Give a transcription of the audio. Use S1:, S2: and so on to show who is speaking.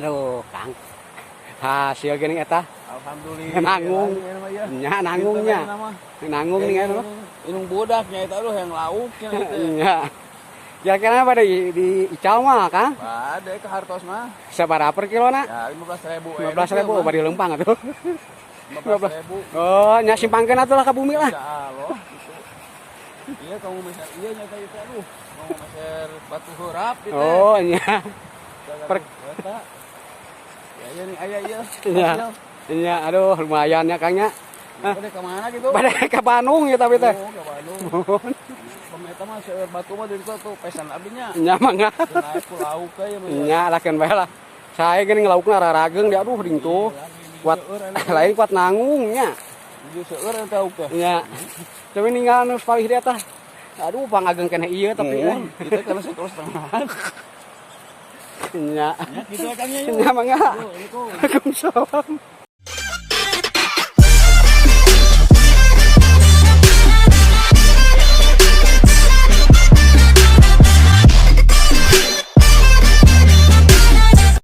S1: Aduh, Kang. Hasil geuning eta.
S2: Alhamdulillah.
S1: Nanggung.
S2: Ya.
S1: Nya nanggungnya. Nanggung nih kan.
S2: Inung budak nya eta, aduh, yang lauk nya eta.
S1: Nya. Kira-kira apa di ical mah, Kang?
S2: Bade ke hartos mah.
S1: Sabaraha per kilona?
S2: Ya 15.000.
S1: 15.000 bari leumpang atuh.
S2: 15.000.
S1: Oh, nya simpangkeun atuh lah ka bumi lah.
S2: Insyaallah gitu. Iya, kamu meser iya nya teh itu, aduh. Mau meser batu heurap gitu.
S1: Oh, nya.
S2: Eta. Ya iya nih aya iya.
S1: Nya. Nya, aduh, lumayan ya, Kang, nya.
S2: Bade ka mana gitu?
S1: Bade ka Bandung ya tapi teh.
S2: Oh, ka Bandung. Pem eta mah seueur batu mah di ditu tuh pesan abdi nya.
S1: Nya mangga.
S2: Naik ku lauk we mah.
S1: Nya lakeun bae lah. Saya geuning laukna rarageng di, aduh, ding tuh. Kuat lain kuat nanggung nya.
S2: Di seueur eta lauk teh.
S1: Nya. Coba ninggal nu palih dia tah. Aduh, pangageng keneh ieu tapi.
S2: Mun, kita kan sekilo setengahan.
S1: Nya.
S2: Ya, gitu ya, Kang, ya.
S1: Nya mangga.
S2: Assalamualaikum.
S1: Waalaikumsalam.